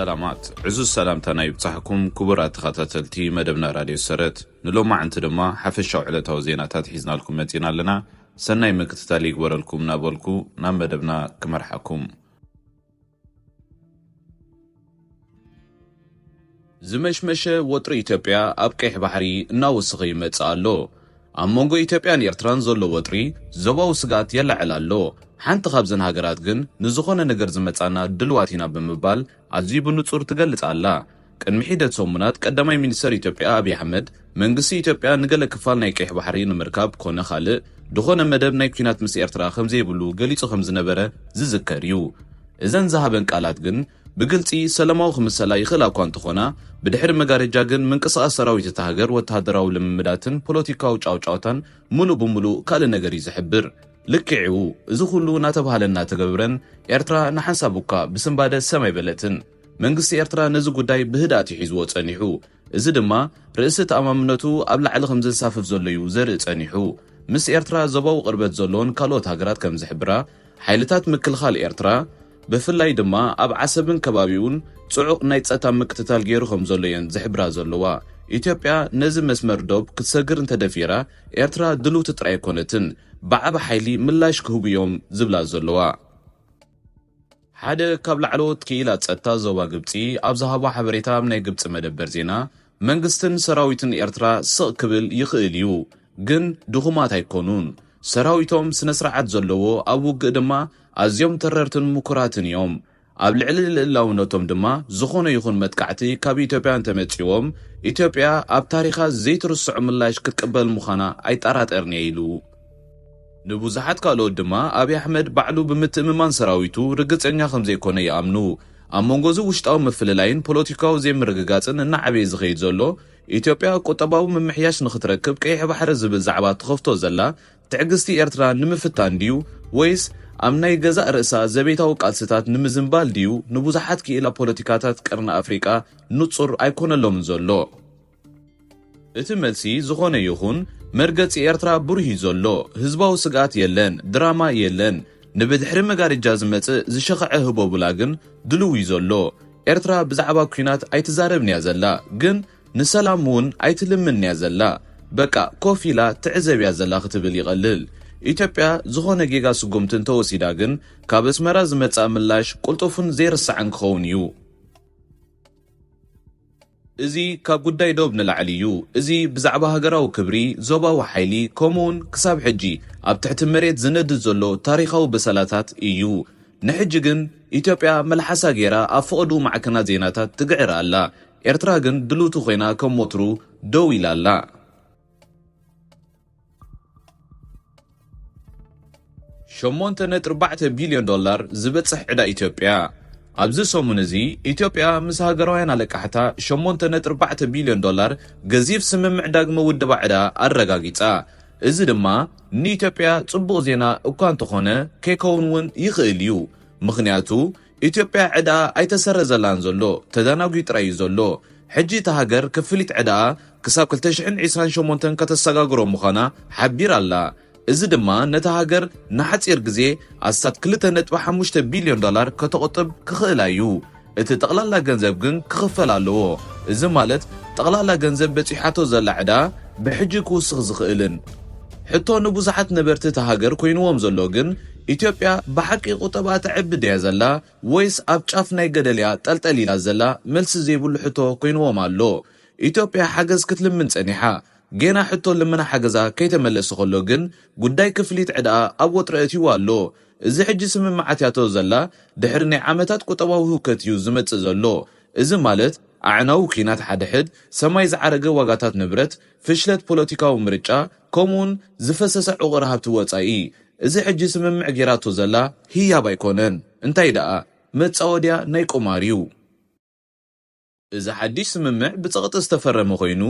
ሰላማት፣ ዕዙዝ ሰላምታና ይብጻሕኩም ክቡራት ተኸታተልቲ መደብና ራድዮ ሰረት። ንሎማዕንቲ ድማ ሓፈሻዊ ዕለታዊ ዜናታት ሒዝናልኩም መጺና ኣለና። ሰናይ ምክትታል ይግበረልኩም እናበልኩ ናብ መደብና ክመርሓኩም። ዝመሽመሸ ወጥሪ ኢትዮጵያ ኣብ ቀይሕ ባሕሪ እናወሰኸ ይመጽእ ኣሎ። ኣብ መንጎ ኢትዮጵያን ኤርትራን ዘሎ ወጥሪ ዞባዊ ስግኣት የላዕል ኣሎ። ሓንቲ ካብዘን ሃገራት ግን ንዝኾነ ነገር ዝመጻና ድልዋት ኢና ብምባል ኣዝዩ ብንጹር ትገልጽ ኣላ። ቅድሚ ሒደት ሰሙናት ቀዳማይ ሚኒስተር ኢትዮጵያ ኣብይ ኣሕመድ መንግስቲ ኢትዮጵያ ንገለ ክፋል ናይ ቀይሕ ባሕሪ ንምርካብ ኮነ ካልእ ዝኾነ መደብ ናይ ኲናት ምስ ኤርትራ ከምዘይብሉ ገሊጹ ከምዝነበረ ዝዝከር እዩ። እዘን ዝሃበን ቃላት ግን ብግልጺ ሰላማዊ ክምሰላ ይኽእላ እኳ እንተኾና፣ ብድሕሪ መጋረጃ ግን ምንቅስቓስ ሰራዊት እታ ሃገር ወተሃደራዊ ልምምዳትን ፖለቲካዊ ጫውጫውታን ምሉእ ብምሉእ ካልእ ነገር እዩ ዝሕብር። ልክዕ እዩ፣ እዚ ኩሉ እናተባህለ እናተገብረን ኤርትራ ንሓንሳብ እኳ ብስንባደ ሰም ኣይበለትን። መንግስቲ ኤርትራ ነዚ ጉዳይ ብህድኣት እዩ ሒዝዎ ጸኒሑ። እዚ ድማ ርእሲ ተኣማምነቱ ኣብ ላዕሊ ከም ዘንሳፍፍ ዘሎ እዩ ዘርኢ ጸኒሑ። ምስ ኤርትራ ዞባዊ ቅርበት ዘለዎን ካልኦት ሃገራት ከም ዝሕብራ፣ ሓይልታት ምክልኻል ኤርትራ፣ ብፍላይ ድማ ኣብ ዓሰብን ከባቢኡን ጽዑቕ ናይ ጸጥታ ምክትታል ገይሩ ከም ዘሎ እየን ዝሕብራ ዘለዋ። ኢትዮጵያ ነዚ መስመር ዶብ ክትሰግር እንተደፊራ፣ ኤርትራ ድልውቲ ጥራይ ኣይኮነትን፣ ብዓቢ ሓይሊ ምላሽ ክህቡ እዮም ዝብላ ዘለዋ። ሓደ ካብ ላዕለዎት ክኢላ ጸጥታ ዞባ ግብጺ ኣብ ዝሃቦ ሓበሬታ፣ ኣብ ናይ ግብጺ መደበር ዜና፣ መንግስትን ሰራዊትን ኤርትራ ስቕ ክብል ይኽእል እዩ፣ ግን ድኹማት ኣይኮኑን። ሰራዊቶም ስነ ስርዓት ዘለዎ፣ ኣብ ውግእ ድማ ኣዝዮም ተረርትን ምኩራትን እዮም። ኣብ ልዕሊ ልእላውነቶም ድማ ዝኾነ ይኹን መጥቃዕቲ ካብ ኢትዮጵያ እንተመጺዎም፣ ኢትዮጵያ ኣብ ታሪኻ ዘይትርስዖ ምላሽ ክትቅበል ምዃና ኣይጠራጠርን እየ ኢሉ። ንብዙሓት ካልኦት ድማ ኣብይ ኣሕመድ ባዕሉ ብምትእምማን ሰራዊቱ ርግጸኛ ከም ዘይኮነ ይኣምኑ። ኣብ መንጎ እዚ ውሽጣዊ ምፍልላይን ፖለቲካዊ ዘይምርግጋጽን እናዓበየ ዝኸይድ ዘሎ፣ ኢትዮጵያ ቁጠባዊ ምምሕያሽ ንኽትረክብ ቀይሕ ባሕሪ ዝብል ዛዕባ ትኸፍቶ ዘላ ትዕግስቲ ኤርትራ ንምፍታን ድዩ ወይስ ኣብ ናይ ገዛእ ርእሳ ዘቤታዊ ቃልስታት ንምዝንባል ድዩ ንብዙሓት ክኢላ ፖለቲካታት ቀርኒ ኣፍሪቃ ንጹር ኣይኮነሎምን ዘሎ። እቲ መልሲ ዝኾነ ይኹን መርገጺ ኤርትራ ብሩህ እዩ ዘሎ። ህዝባዊ ስግኣት የለን፣ ድራማ የለን። ንብድሕሪ መጋረጃ ዝመጽእ ዝሸኸዐ ህቦብላ ግን ድልው እዩ ዘሎ። ኤርትራ ብዛዕባ ኲናት ኣይትዛረብን እያ ዘላ፣ ግን ንሰላም እውን ኣይትልምንን እያ ዘላ። በቃ ኮፍ ኢላ ትዕዘብ እያ ዘላ ክትብል ይቐልል። ኢትዮጵያ ዝኾነ ጌጋ ስጉምቲ እንተወሲዳ ግን ካብ ኣስመራ ዝመጽኣ ምላሽ ቅልጡፍን ዘይርሳዕን ክኸውን እዩ። እዚ ካብ ጉዳይ ዶብ ንላዕሊ እዩ። እዚ ብዛዕባ ሃገራዊ ክብሪ፣ ዞባዊ ሓይሊ፣ ከምኡውን ክሳብ ሕጂ ኣብ ትሕቲ መሬት ዝነድድ ዘሎ ታሪኻዊ በሰላታት እዩ። ንሕጂ ግን ኢትዮጵያ መልሓሳ ገይራ ኣብ ፈቐድኡ ማዕከናት ዜናታት ትግዕር ኣላ። ኤርትራ ግን ድልውቲ ኮይና ከም ወትሩ ደው ኢላ ኣላ። ሸሞንተ ነጥቢ ኣርባዕተ ቢልዮን ዶላር ዝበጽሕ ዕዳ ኢትዮጵያ። ኣብዚ ሰሙን እዚ ኢትዮጵያ ምስ ሃገራውያን ኣለቃሕታ ሸሞንተ ነጥቢ ኣርባዕተ ቢልዮን ዶላር ገዚፍ ስምምዕ ዳግመ ውደባ ዕዳ ኣረጋጊጻ። እዚ ድማ ንኢትዮጵያ ጽቡቕ ዜና እኳ እንተኾነ ከይከውን እውን ይኽእል እዩ። ምኽንያቱ ኢትዮጵያ ዕዳ ኣይተሰረዘላን ዘሎ፣ ተዳናጒ ጥራይ እዩ ዘሎ። ሕጂ እታ ሃገር ክፍሊት ዕዳኣ ክሳብ ክልተ ሽሕን ዕስራን ሸሞንተን ከተሰጋግሮ ምዃና ሓቢራ ኣላ። እዚ ድማ ነታ ሃገር ንሓጺር ግዜ ኣስታት ክልተ ነጥቢ ሓሙሽተ ቢልዮን ዶላር ከተቑጥብ ክኽእላ እዩ። እቲ ጠቕላላ ገንዘብ ግን ክኽፈል ኣለዎ። እዚ ማለት ጠቕላላ ገንዘብ በጺሓቶ ዘላ ዕዳ ብሕጂ ክውስኽ ዝኽእልን። ሕቶ ንብዙሓት ነበርቲ እታ ሃገር ኮይንዎም ዘሎ ግን፣ ኢትዮጵያ ብሓቂ ቁጠባ ተዕቢ ድያ ዘላ ወይስ ኣብ ጫፍ ናይ ገደል እያ ጠልጠል ኢላ ዘላ መልሲ ዘይብሉ ሕቶ ኮይንዎም ኣሎ። ኢትዮጵያ ሓገዝ ክትልምን ጸኒሓ። ጌና ሕቶ ልመና ሓገዛ ከይተመለሰ ከሎ ግን ጉዳይ ክፍሊት ዕዳኣ ኣብ ወጥሪ ኣእትይዋ ኣሎ። እዚ ሕጂ ስምምዓት እያቶ ዘላ ድሕሪ ናይ ዓመታት ቁጠባዊ ህውከት እዩ ዝመጽእ ዘሎ። እዚ ማለት ኣዕናዊ ኲናት ሓድሕድ፣ ሰማይ ዝዓረገ ዋጋታት ንብረት፣ ፍሽለት ፖለቲካዊ ምርጫ፣ ከምኡውን ዝፈሰሰ ዕቑር ሃብቲ ወጻኢ። እዚ ሕጂ ስምምዕ ጌራቶ ዘላ ህያብ ኣይኮነን። እንታይ ደኣ መጻወድያ ናይ ቁማር እዩ። እዚ ሓድሽ ስምምዕ ብጸቕጢ ዝተፈረመ ኮይኑ፣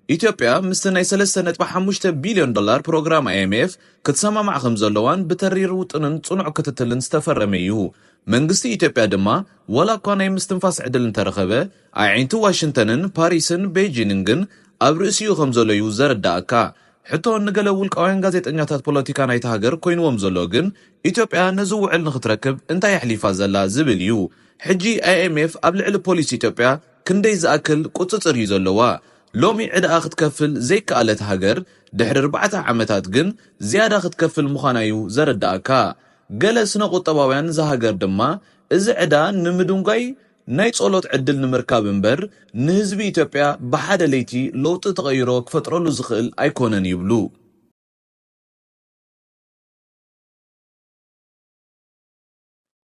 ኢትዮጵያ ምስቲ ናይ ሰለስተ ነጥቢ ሓሙሽተ ቢልዮን ዶላር ፕሮግራም ኣይ ኤም ኤፍ ክትሰማማዕ ከም ዘለዋን ብተሪር ውጥንን ጽኑዕ ክትትልን ዝተፈረመ እዩ። መንግስቲ ኢትዮጵያ ድማ ዋላ እኳ ናይ ምስትንፋስ ዕድል እንተረኸበ፣ ኣዒንቲ ዋሽንተንን ፓሪስን ቤጂንን ግን ኣብ ርእሲኡ ከም ዘሎ እዩ ዘረዳእካ። ሕቶ ንገለ ውልቃውያን ጋዜጠኛታት ፖለቲካ ናይታ ሃገር ኮይንዎም ዘሎ ግን፣ ኢትዮጵያ ነዚ ውዕል ንኽትረክብ እንታይ ኣሕሊፋ ዘላ ዝብል እዩ። ሕጂ ኣይ ኤም ኤፍ ኣብ ልዕሊ ፖሊሲ ኢትዮጵያ ክንደይ ዝኣክል ቁጽጽር እዩ ዘለዋ? ሎሚ ዕዳኣ ክትከፍል ዘይከኣለት ሃገር፣ ድሕሪ ኣርባዕተ ዓመታት ግን ዝያዳ ክትከፍል ምዃና እዩ ዘረድኣካ። ገለ ስነ ቁጠባውያን እዛ ሃገር ድማ፣ እዚ ዕዳ ንምድንጓይ ናይ ጸሎት ዕድል ንምርካብ እምበር፣ ንህዝቢ ኢትዮጵያ ብሓደ ለይቲ ለውጢ ተቐይሮ ክፈጥረሉ ዝኽእል ኣይኮነን ይብሉ።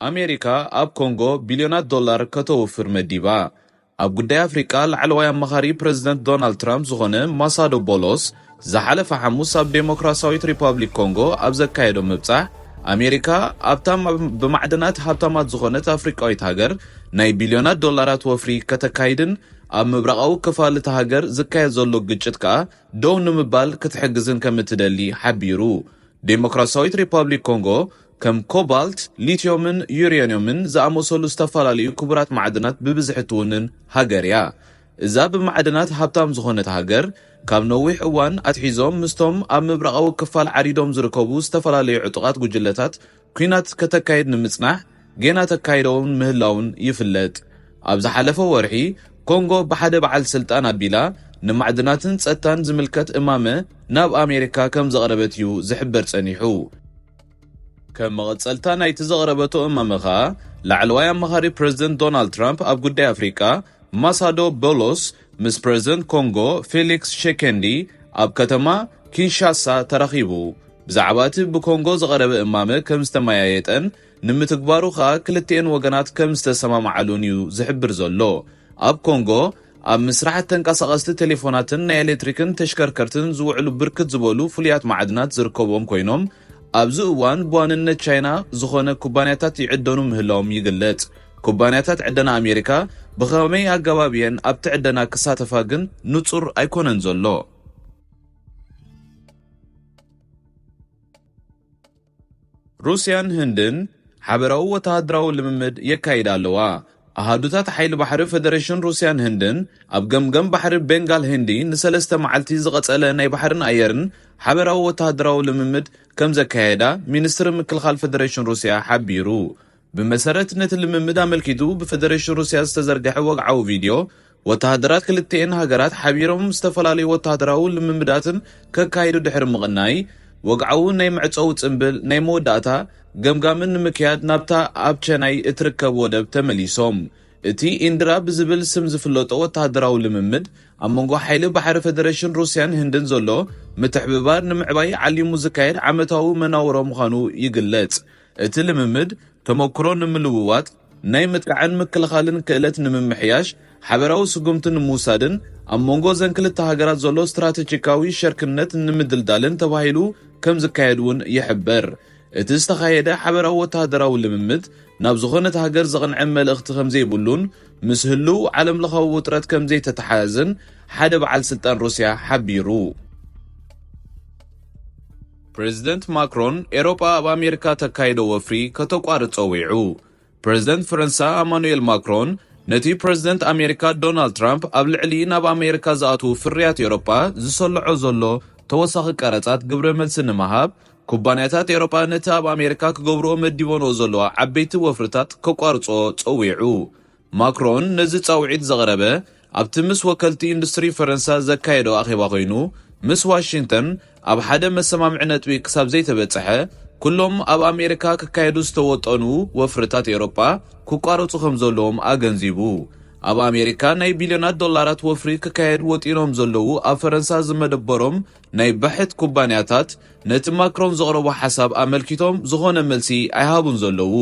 ኣሜሪካ ኣብ ኮንጎ ቢልዮናት ዶላር ከተውፍር መዲባ። ኣብ ጉዳይ ኣፍሪቃ ላዕለዋይ ኣማኻሪ ፕረዚደንት ዶናልድ ትራምፕ ዝኾነ ማሳዶ ቦሎስ፣ ዝሓለፈ ሓሙስ ኣብ ዴሞክራሲያዊት ሪፓብሊክ ኮንጎ ኣብ ዘካየዶ ምብጻሕ፣ ኣሜሪካ ኣብታ ማ-፣ ብማዕድናት ሃብታማት ዝኾነት ኣፍሪቃዊት ሃገር ናይ ቢልዮናት ዶላራት ወፍሪ ከተካይድን ኣብ ምብራቓዊ ክፋል እታ ሃገር ዝካየድ ዘሎ ግጭት ከኣ ደው ንምባል ክትሕግዝን ከም እትደሊ ሓቢሩ። ዴሞክራሲያዊት ሪፓብሊክ ኮንጎ ከም ኮባልት፣ ሊትዮምን ዩሬንዮምን ዝኣመሰሉ ዝተፈላለዩ ክቡራት ማዕድናት ብብዝሒ ትውንን ሃገር እያ። እዛ ብማዕድናት ሃብታም ዝኾነት ሃገር፣ ካብ ነዊሕ እዋን ኣትሒዞም ምስቶም ኣብ ምብራቓዊ ክፋል ዓሪዶም ዝርከቡ ዝተፈላለዩ ዕጡቓት ጉጅለታት ኲናት ከተካይድ ንምጽናሕ ጌና ተካይዶውን ምህላውን ይፍለጥ። ኣብ ዝሓለፈ ወርሒ፣ ኮንጎ ብሓደ በዓል ስልጣን ኣቢላ ንማዕድናትን ጸጥታን ዝምልከት እማመ ናብ ኣሜሪካ ከም ዘቕረበት እዩ ዝሕበር ጸኒሑ። ከም መቐጸልታ ናይቲ ዘቕረበቶ እማመ ኸኣ፣ ላዕለዋይ ኣማኻሪ ፕረዚደንት ዶናልድ ትራምፕ ኣብ ጉዳይ ኣፍሪቃ ማሳዶ ቦሎስ ምስ ፕረዚደንት ኮንጎ ፌሊክስ ሸኬንዲ ኣብ ከተማ ኪንሻሳ ተራኺቡ። ብዛዕባ እቲ ብኮንጎ ዝቐረበ እማመ ከም ዝተመያየጠን ንምትግባሩ ኸኣ ክልቲኤን ወገናት ከም ዝተሰማማዓሉን እዩ ዝሕብር ዘሎ። ኣብ ኮንጎ ኣብ ምስራሕ ተንቀሳቐስቲ ቴሌፎናትን ናይ ኤሌክትሪክን ተሽከርከርትን ዝውዕሉ ብርክት ዝበሉ ፍሉያት ማዕድናት ዝርከብዎም ኮይኖም፣ ኣብዚ እዋን ብዋንነት ቻይና ዝኾነ ኩባንያታት ይዕደኑ ምህላዎም ይግለጽ። ኩባንያታት ዕደና ኣሜሪካ ብኸመይ ኣገባብ እየን ኣብቲ ዕደና ክሳተፋ ግን ንጹር ኣይኮነን ዘሎ። ሩስያን ህንድን ሓበራዊ ወተሃደራዊ ልምምድ የካይዳ ኣለዋ። ኣሃዱታት ሓይሊ ባሕሪ ፈደሬሽን ሩስያን ህንድን ኣብ ገምገም ባሕሪ ቤንጋል ህንዲ ንሰለስተ መዓልቲ ዝቐጸለ ናይ ባሕርን ኣየርን ሓበራዊ ወተሃደራዊ ልምምድ ከም ዘካየዳ ሚኒስትሪ ምክልኻል ፈደሬሽን ሩስያ ሓቢሩ። ብመሰረት ነቲ ልምምድ ኣመልኪቱ ብፈደሬሽን ሩስያ ዝተዘርግሐ ወግዓዊ ቪድዮ፣ ወተሃደራት ክልቲኤን ሃገራት ሓቢሮም ዝተፈላለዩ ወተሃደራዊ ልምምዳትን ከካይዱ ድሕሪ ምቕናይ፣ ወግዓዊ ናይ መዕጸዊ ጽምብል ናይ መወዳእታ ገምጋምን ንምክያድ ናብታ ኣብ ቸናይ እትርከብ ወደብ ተመሊሶም። እቲ ኢንድራ ብዝብል ስም ዝፍለጦ ወተሃደራዊ ልምምድ፣ ኣብ መንጎ ሓይሊ ባሕሪ ፈደሬሽን ሩስያን ህንድን ዘሎ ምትሕብባር ንምዕባይ ዓሊሙ ዝካየድ ዓመታዊ መናውሮ ምዃኑ ይግለጽ። እቲ ልምምድ፣ ተመክሮ ንምልውዋጥ፣ ናይ ምጥቃዕን ምክልኻልን ክእለት ንምምሕያሽ፣ ሓበራዊ ስጉምቲ ንምውሳድን ኣብ መንጎ እዘን ክልተ ሃገራት ዘሎ ስትራተጂካዊ ሸርክነት ንምድልዳልን ተባሂሉ ከም ዝካየድ እውን ይሕበር። እቲ ዝተኻየደ ሓበራዊ ወተሃደራዊ ልምምድ ናብ ዝኾነት ሃገር ዘቕንዐ መልእኽቲ ከም ዘይብሉን ምስ ህሉው ዓለምለኻዊ ውጥረት ከም ዘይተተሓሓዝን ሓደ በዓል ስልጣን ሩስያ ሓቢሩ። ፕሬዚደንት ማክሮን ኤሮጳ ኣብ ኣሜሪካ ተካይዶ ወፍሪ ከተቋርጽ ጸዊዑ። ፕሬዚደንት ፈረንሳ ኣማኑኤል ማክሮን ነቲ ፕሬዚደንት ኣሜሪካ ዶናልድ ትራምፕ ኣብ ልዕሊ ናብ ኣሜሪካ ዝኣትዉ ፍርያት ኤሮጳ ዝሰልዖ ዘሎ ተወሳኺ ቀረጻት ግብረ መልሲ ንምሃብ፣ ኩባንያታት ኤሮጳ ነቲ ኣብ ኣሜሪካ ክገብርኦ መዲቦንኦ ዘለዋ ዓበይቲ ወፍርታት ከቋርጾ ጸዊዑ። ማክሮን ነዚ ጻውዒት ዘቕረበ ኣብቲ ምስ ወከልቲ ኢንዱስትሪ ፈረንሳ ዘካየዶ ኣኼባ ኮይኑ፣ ምስ ዋሽንግተን ኣብ ሓደ መሰማምዒ ነጥቢ ክሳብ ዘይተበጽሐ፣ ኩሎም ኣብ ኣሜሪካ ክካየዱ ዝተወጠኑ ወፍርታት ኤውሮጳ ክቋረጹ ከም ዘለዎም ኣገንዚቡ። ኣብ ኣሜሪካ ናይ ቢልዮናት ዶላራት ወፍሪ ክካየድ ወጢኖም ዘለዉ ኣብ ፈረንሳ ዝመደበሮም ናይ ብሕት ኩባንያታት ነቲ ማክሮን ዘቕረቦ ሓሳብ ኣመልኪቶም ዝኾነ መልሲ ኣይሃቡን ዘለዉ።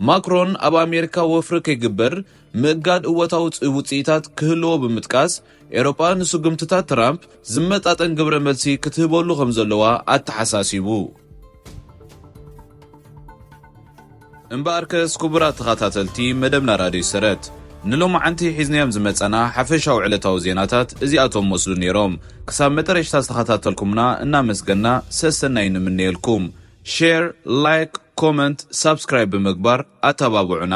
ማክሮን ኣብ ኣሜሪካ ወፍሪ ከይግበር ምእጋድ እወታዊ ጽ-፣ ውጽኢታት ክህልዎ ብምጥቃስ፣ ኤውሮጳ ንስጉምትታት ትራምፕ ዝመጣጠን ግብረ መልሲ ክትህበሉ ከም ዘለዋ ኣተሓሳሲቡ። እምበኣርከስ ክቡራት ተኸታተልቲ መደብና ራድዮ ሰረት፣ ንሎማዓንቲ ሒዝናዮም ዝመጸና ሓፈሻዊ ዕለታዊ ዜናታት እዚኣቶም መስሉ ነይሮም። ክሳብ መጠረሽታ ዝተኸታተልኩምና እናመስገና ሰሰናይ ንምነየልኩም። ሼር፣ ላይክ፣ ኮመንት፣ ሳብስክራይብ ብምግባር ኣተባብዑና።